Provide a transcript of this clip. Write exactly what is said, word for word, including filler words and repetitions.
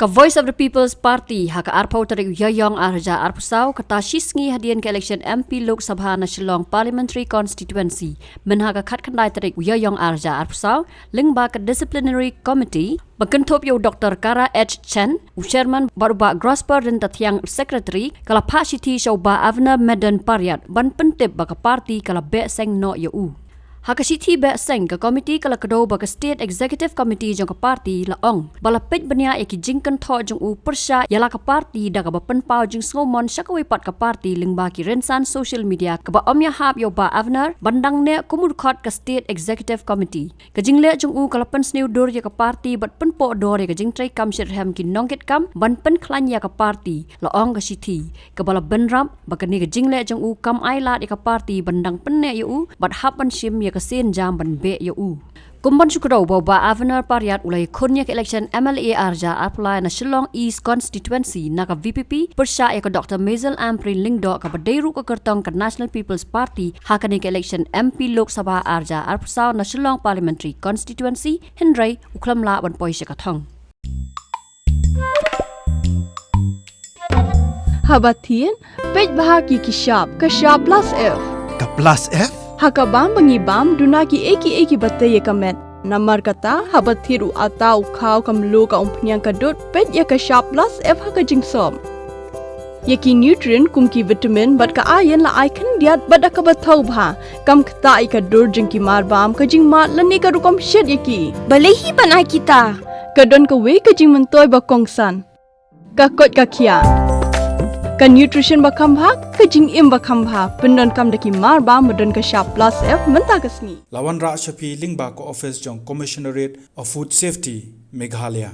Ka Voice of the People's Party ha ka arphew tarik u Ïaïong ar hajar arphew saw, kata shi sngi hadien ka election M P Lok Sabha na Shillong Parliamentary Constituency, mynha ka khatkhyndai tarik u Ïaïong ar hajar arphew saw, lyngba ka Disciplinary Committee ba kynthup ïa u Doctor Kara H Chen, u Chairman, bad u Bah Grosper Ryntathiang, Secretary, ka la phah shithi sha u Bah Avner Madan Pariat ban pyntip ba ka party ka la beh seng noh ïa u. Ha ka shithi beh seng, ka committee ka la kdew ba ka State Executive Committee jong ka party la ong ba la peit bniah ïa ki jingkynthoh jong u pyrshah ïa la ka party da kaba pynpaw jingsngewmon sha kawei pat ka party lyngba ki rynsan social media, kaba ym ïahap ïa u Bah Avner ban dang neh kum u dkhot ka State Executive Committee. Ka jingleh jong u ka la pynsniew dur ïa ka party bad pynpoh dor ïa ka jingtrei kam shitrhem ki nongkitkam ban pynkhlaiñ ïa ka party, la ong ka shithi, kaba la bynrap ba kane ka jingleh jong u kam ai lad ïa ka party ban dang pynneh ïa u bad hap ban shim ïa ka sienjam ban beh ïa u. Kum ban shu kdew ba u Bah Avner Pariat u la ïakhun ïa ka election M L A ar hajar arphew lai na Shillong East Constituency na ka V P P, pyrshah ïa ka Doctor Maisel Ampareen Lyngdoh, kaba dei ruh ka kyrtong ka National People's Party ha kane ka election M P Lok Sabha ar hajar arphew saw na Shillong Parliamentary Constituency, hynrei u khlem lah ban poi sha ka thong. Haba thied, peit bha ki ki shap, ka shap plus F. Ka plus F? Ha ka bam ba ngi bam, duna kiei kiei kiba tei ïa ka met. Namar kata, haba thied u atta, u khaw, ka mluh, ka umphniang, ka dud, peit ïa ka shap plus F ha ka jingsop. Ïa ki nutrient kum ki vitamin bad ka iron la ai khyndiat bad da kaba thaw bha, kam ktah ïa ka dur jong ki marbam, ka jingmad lane ka rukom shet ïa ki. Balei hi ban ai kita? Ka don kawei ka jingmyntoi ba kongsan. Ka koit ka khiah. Ka nutrition ba kham bha, ka jingim ba kham bha, pyndonkam da ki marbam ba don ka shap plus F mynta ka sngi. La wanrah sha phi lyngba ka office jong Commissionerate of Food Safety, Meghalaya.